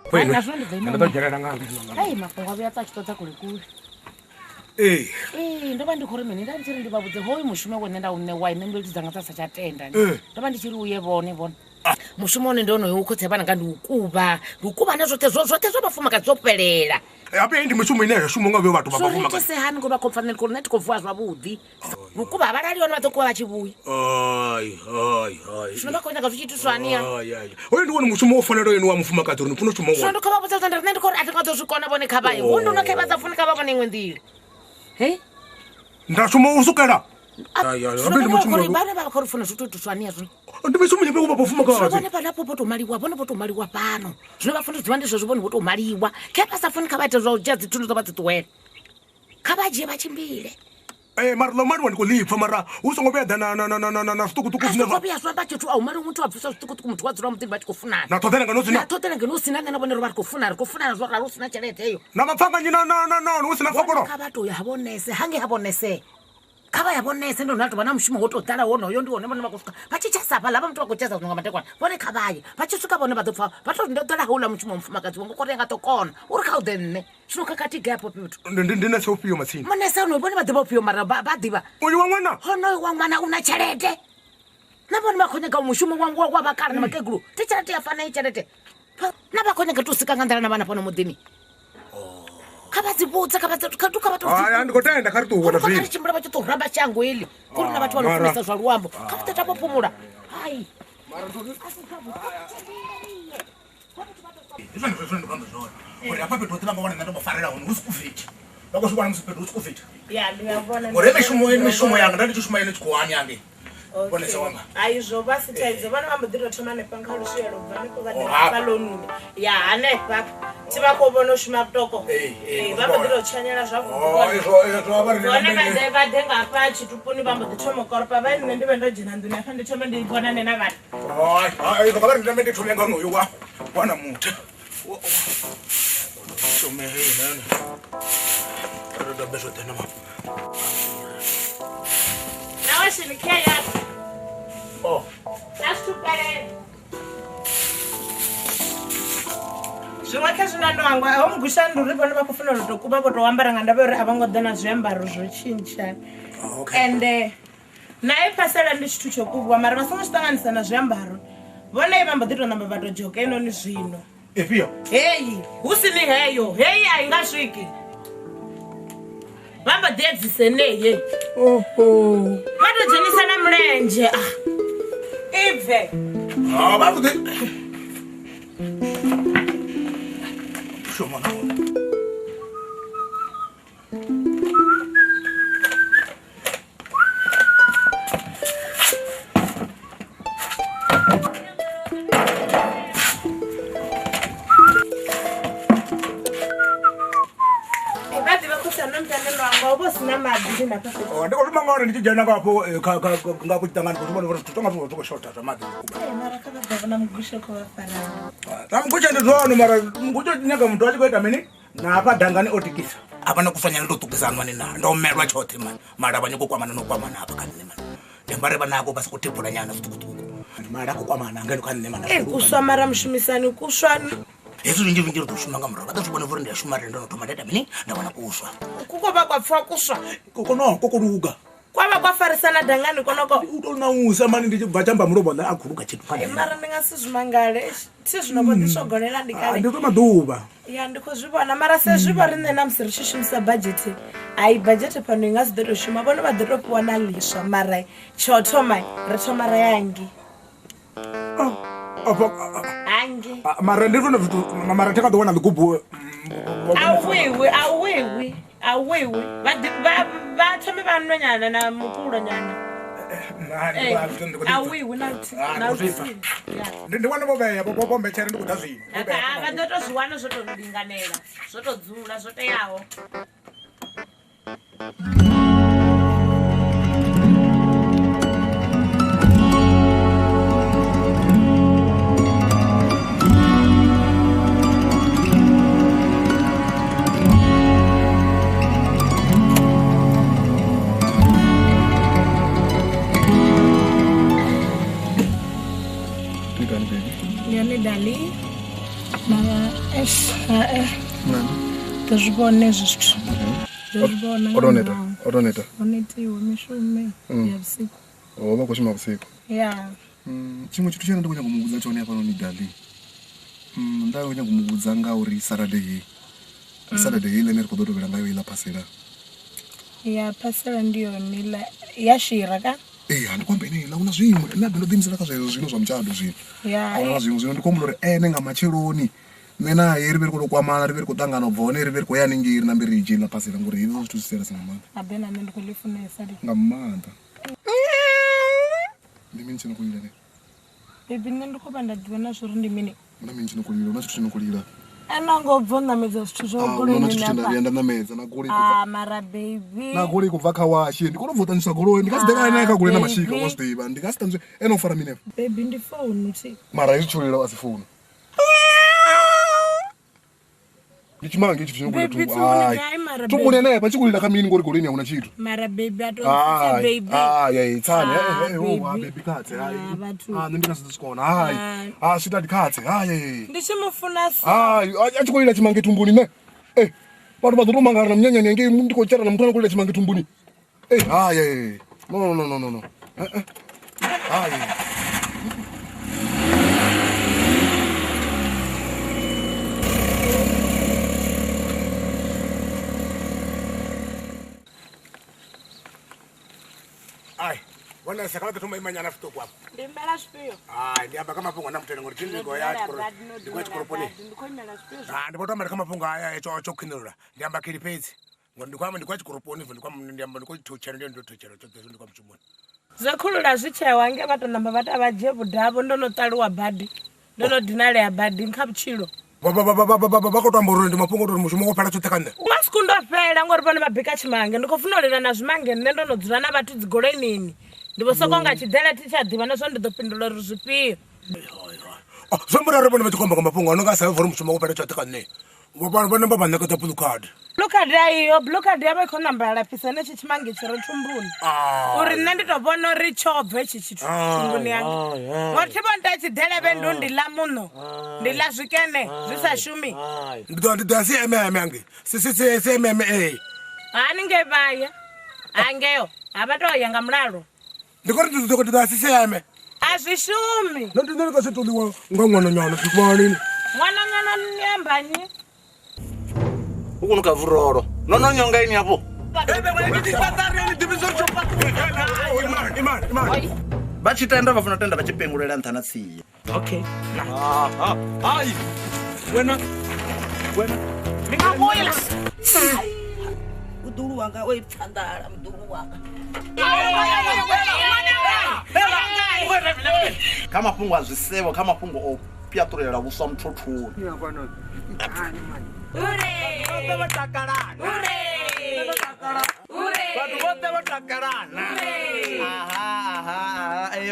Ndo ḓo dzhenela nga Ai mafhungo a vhuya tsa tshi ṱoḓa kule kule. Ee. Ee, ndo vha ndi khou ri mini nda ndi tshi ri ndi vha vhudze hoyu mushumo wone nda u ṋewa nṋe mbilu dzanga dza sa tsha tenda. Ndo vha ndi tshi ri uye vhone vhone. Mushumo wone ndi onoyo u khotsi a vhananga ndi u kuvha, ndi u kuvha na zwoṱhe zwo zwoṱhe zwa vhafumakadzi zwo fhelela. Habe ndi mishumo ine ya shuma nga vhe vhathu vha Zwo ri vhafumakadzi. itise hani ngo vha khou pfa nṋe ndi khou ri nṋe thi khou vuwa zwavhuḓi. Ndi u kuvha vhalali hone vha ḓo kuvha vha tshi vhuya. Ai ai ai. Zwino vha khou nyaga zwi tshi itiswa hani ya? Ai ai. Hoyu ndi wone mushumo wo fanela ene wa mufumakadzi uri ni funa u shuma Zwino wone. ndi khou vha vhudza uri nṋe ndi khou ri a thi nga ḓo zwi kona vhone kha vha ye. Hu ndi no khe vha sa funi kha vha vhone iṅwe nḓila. Hei? Nda shuma u sukela. Ai ai. Zwino Habe ndi vhone vha mushumo. khou ri vhane vha vha khou ri funa zwi tou itiswa hani ya zwino? Ndi mishumo ya vha Zwino vhafumakadzi. vhone vhana vho tou maliwa vhone vho tou maliwa fhano zwino vha funa u dzivha ndi zwezwo vhone vho tou maliwa khe vha sa funi kha vha ite zwa u dzhia dzithundu dzo vha dzi ṱuwele kha vha dzhie vha tshimbile Eh mara ḽo maliwa ndi khou ḽi pfa mara hu songo vhuya ḓa na na na na na na zwiṱukuṱuku a zwine songo zwa vhuya zwa amba tshithu a hu maliwi muthu a bvisa zwiṱukuṱuku muthu wa dzula muḓini vha tshi khou funana na ṱhoḓela ngeno na sina ṱhoḓela ngeno u sina nṋe na vhone ro vha ri khou funana ri khou funana zwo ralo u sina tshelede eyo na mapfanganyi na na na na hu sina Vhone fokolo. kha vha tou ya ha vhonese hangei ha vhonese kha vha ya vhonese ndi hone ha tovha na mushumo wo tou ḓala wonoyo ndi hone vhone vha khou swika vha tshi tshesa hafhaḽa vha muthu vha khou tshesa zwino nga madekwana vhone kha vhaye vha tshi swika vhone vha ḓo pfa vha tou ndo ḓala houḽa mushumo wa mufumakadzi wanga kori a nga ḓo kona uri kha u ḓe nṋe zwino khakhathi gai afho fhethu Ndi ndi ndi nese ufhio matsini. munese onoyo vhone vha ḓivha ufhio mara vha vha ḓivha Uyu wa ṅwana. honoyo wa ṅwana u na tshelede na vhone vha khou nyaga mushumo wa wa vhakala na makegulu ti tshelede ya fana i tshelede na vha khou nyaga to sika nga nḓala na vhana fhano muḓini kha vha dzi vhudze kha vha dzi- kha kha vha tou dzi Hai ndi khou tenda kha ri ṱuwe na kha ri zwino. tshimbila vha tshi tou ramba shango heḽi kuri na vhathu vha no Mara- funesa zwa luambo kha vha ḓo tamba u phumula hai Ndi zwone zwine ndi khou amba zwone. Uri hafha fhethu hoṱhe vha nga wana nṋe ndo vha farela hone hu si kufiti. Vha khou zwi vhona musi fhethu hu si kufiti. Ya ndi a vhona. Uri mishumo ine mishumo yanga nda ndi tshi shuma ine tshikhuwani hangei. Vhonese wanga. Ai zwo vha si thaidzo vhana vha mbo ḓi tou thoma hanefha kha luswielo ubva hanefho vha Oh, ḓa hafha. hafha lonuni ya hanefha thi vha khou vhona u shuma vhutoko Ee, ee, Ee, vha mbo ḓi tou tshanyela zwavhuḓi Oh, vhone. izwo izwo vha ri vhone vha ḓe vha ḓe nga hafha tshitupuni vha mbo ḓi thoma u koropa vha nṋe ndi vhe ndo dzhena nḓuni hafha ndi thome ndi vhonane na vhana Hai, hai, izwo nga vha ri ndame ndi thome nga honoyo wa wa na muthu. Shume hei nani. Ri dobe zwoṱhe na ma. na washini khea ya Oh, na zwithu fhelele zwiṅwe kha zwine ndo hangwa ho mugusha ndi uri vhone vha khou fanela u tou kuvha vho tou ambara nga ndavha ya uri a vho ngo ḓa na zwiambaro zwo tshintsha okay. ende naye phasela ndi tshithu tsho kuvhiwa mara vha songo tshi ṱanganisa na zwiambaro vhone vha mbo ḓi tou namba vha tou dzhoka inoni zwino Ifhio? heyi hu sini heyo heyi a i nga swiki vha mbo ḓi edzise nei Oho. vha tou dzhenisa na mulenzhe a i bve Ah, vha vhuḓi. Shuma na. vha ḓivha khotsi ano mutane lwanga hu vha hu si na maḓi ndi na fhasi Oh, ndi khou shuma ngauri ndi tshi dzhena nga hafho eh, kha kha nga hafho tshiṱangani khou vhona uri zwithu nga zwi khou shotha zwa maḓi. mara kha vha ḓo vhona mugusho kho vha faraho Na mugusha ndi zwone mara mugusha u nyaga muthu a tshi khou ita mini? Na hafha dangani o tikisa. Hafha na kuswanyana ndo ṱukisa mani na ndo melwa tshoṱhe mani. Mala vha nyoko kwamana no kwamana hafha kha nṋe mani. Ndi amba ri vha nako vha soko tebula nyana zwiṱukuṱuku. Mala a khou kwamana ngeno kha nṋe mani. ee kuswa mara mushumisani kuswa Hezwi zwinzhi zwinzhi ri ḓo shuma nga murahu. Vha ḓo zwi vhona uri ndi a shuma arali ndo no thoma nda ita mini nda wana kuswa. kuko vha kwa pfha kuswa Koko no koko luga. Kwa vha kwa farisana dangani konoko. U to nausa mani ndi tshi bva tshamba mulomo nṋe a khuluka tshithu phanḓa. Mara ndi nga si zwi mangale thi zwino vho ḓi swogolela ndi kale. Ndi to maḓuvha. Ya ndi khou zwi vhona mara se zwi vho riṋe na musi ri tshi shumisa budget ai budget fhano i nga si ḓo to shuma vhone vha ḓo to fhiwa na ḽiswa mara tsho thoma ri thoma ra yangi. Hangi. Mara ndi zwone zwithu mara thi nga ḓo wana ḽigubu. Awiwi awiwi awiwi vha vha thome vha nwe nyana na mukulo nyana. Awiwi na na ndi wana vho vhea vho mbetshela ndi khou ḓa zwino. Vha ḓo to zwi wana zwo to linganela zwo to dzula zwo teaho. Dali mara ḓo zwi vhona hezwi zwithu ḓo zwi vhona. O to neta o netiwa mishumo ya vhusiku. O vha khou shuma vhusiku. Ya tshiṅwe tshithu tshine ndi khou nyanga u mu vhudza tshone hafhanoni Dali, nda khou nyanga u mu vhudza nga uri Saturday heyi Saturday heyi ḽine ri khou ḓo tovhela ngayo iḽa phasela. Ya phasela ndi yone iḽa ya shira ka. Ee, ndi khou amba ine iḽa huna zwiṅwe nṋe ndo ḓiimisela kha zwezwo zwino zwa mutshato zwino. Ahuna zwiṅwe zwino ndi khou humbula uri ene nga matsheloni nṋe naye ri vhe ri khou tou kwamana ri vhe ri khou ṱangana u bva hone ri vhe ri khou ya haningei ri nambe ri dzhie iḽa phasela ngori hezwo zwithu zwi serious nga maanḓa. Habe na nṋe ndi khou ḽi funesa nga maanḓa. Ndi mini tshino khou lila ne? Baby nṋe ndi khou vha nda ḓivha na zwori ndi mini. Huna mini tshino khou lila? Huna tshithu tshino khou lila. Ene a ngo bva u ṋamedza zwithu zwa goloi nṋe nda vhuya nda ṋamedza na goloi kubva. Mara baby na goloi kubva kha washi ndi khou bva u ṱanzwisa goloi ndi nga si ḓe naye kha goloi na mashika wa zwi ḓivha ndi nga si ṱanzwe ene u fara mini afha. Baby ndi founu thi. Mara hezwi tsho lila a si founu. Ndi tshimange tshithu tshino khou lila thumbu. Thumbuni henefha tshi khou lila kha mini ngori goloini a huna tshithu. Mara baby a to pfisa baby. Hai tsani eh baby khatse hai. Ah nṋe ndi nga si ḓo zwi kona hai. Ah sweetheart khatse hai. Ndi tshi mu funa so. Hai a tshi khou lila tshimange thumbuni nṋe. Eh vhathu vha ḓo to mangala na munyanyani ngei ndi khou tshera na muthu ane khou lila tshimange thumbuni. Eh hai. No no no no no. Eh hai. Ai, vhona sa kha vha thoma imanyana zwiṱuku afho. Ndi imela zwifhio? Ai, ndi amba kha mafhungo na mutelo ngori ndi khou ya ndi khou ya tshikoloponi. Ndi khou imela zwifhio? Ah, ndi vho to amba kha mafhungo aya tsho khwinulula. Ndi amba khili fhedzi. Ngori ndi khou amba ndi khou ya tshikoloponi ndi khou ndi amba ndi khou thutshela ndi ndo thutshela tshoṱhe ndi khou mushumoni. Zwo khulula zwi tshewa nge vha to namba vha ta vha dzhie vhudavho ndo no ṱaluwa badi. Ndo no dinalea badi kha vhutshilo. Vha khou to amba uri ndi mafhungo uri mushumo wo fhela tshoṱhe kha nṋe. U nga siku ndo fhela ngori vhone vha bika tshimange ndi khou funa u lila na zwimange nṋe ndo no dzula na vhathu dzigoloinini. Ndi vho soko nga tshiḓela thi tsha ḓivha na zwo ndi ḓo fhindula uri zwifhio. Zwo amba uri vhone vha tshi khou amba nga mafhungo ano nga sa uri mushumo wo fhela tshoṱhe kha nṋe. Vhone vha ṋekedza blue card. Blue card ayo blue card yavho i khou namba ya lafhisa henetshi tshimange tshi re thumbuni. Uri nṋe ndi to vhona uri tsho bva itshi tshithu thumbuni yanga. Ngori thi vho nda tshiḓelevhe ndu ndi ḽa muṋo ndi ḽa zwikene zwi sa shumi. Ndi ḓo ya CMM yange CMMA. Haningei vha ya hangeo ha vha to ya nga mulalo. Ndi khou ri ndi ḓo ya CCM. A zwi shumi. Nṋe ndi nga si to ḽiwa nga ṅwananyana zwifhani. Ṅwananyana ni ambanyi? U kunuka vuroro. No no nyonga ini hapo. Vha tshi tenda vha funa tenda vha tshi pengulela nṱha na tsiya. Okay. Hai. Wena. Wena. Ndi nga vhuyela. Muḓulu wanga o ipfa nḓala muḓulu wanga. Kha mafhungo a zwisevho kha mafhungo o pyaṱulela vhuswa muthothoni. Vhathu vhoṱhe vho takalana.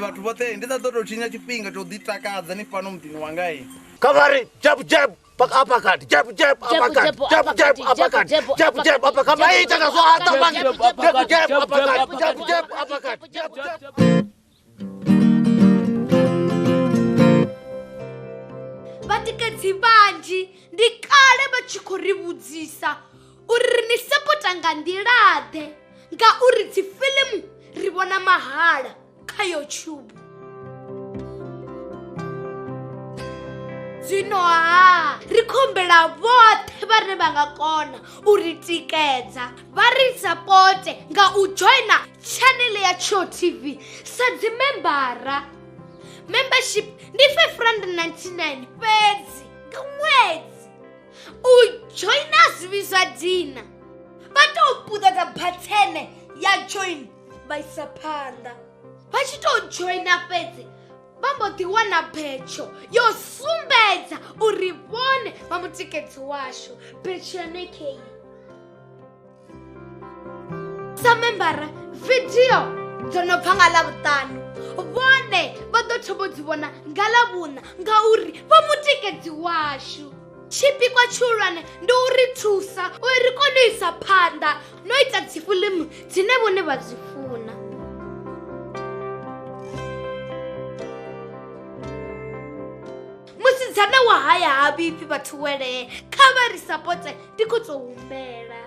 Vhathu vhoṱhe ndi sa ḓo tou tshinya tshifhinga tsho ḓi takadza ni fhano muḓini wanga i. Kha vha ri jab jab uppercut jab jab uppercut jab jab uppercut jab jab uppercut vha ita nga zwo aṱa mani jab jab uppercut jab jab uppercut jab jab. Vhatikedzi vhanzhi ndi kale vha tshi khou ri vhudzisa uri ri ni sapota nga nḓila ḓe ngauri dzi fiḽimu ri vhona mahala kha YouTube. Zwino ha ri khombela vhoṱhe vhane vha nga kona u ri tikedza vha ri sapote nga u joina tshanele ya Tsho TV sa dzimembara. Membership ndi 599 fhedzi nga ṅwedzi. U joina zwi vhidzwa dina, vha tou puṱedza bathene ya join vha isa phanḓa. Vha tshi tou joina fhedzi vha mbo ḓi wana betsho yo sumbedza uri vhone vha mutikedzi washu. Betsho yone kei sa membara vidio dzo no bva nga Ḽavhuṱanu vhone vha ḓo thoma u dzi vhona nga Ḽavhuṋa ngauri vha mutikedzi washu. Tshipikwa tshihulwane ndi u ri thusa uri ri kone u isa phanḓa no ita dzifiḽimu dzine vhone vha dzi funa. Musidzana wa haya ha vhifhi vhathu welee, kha vha ri sapote, ndi khou tou humbela.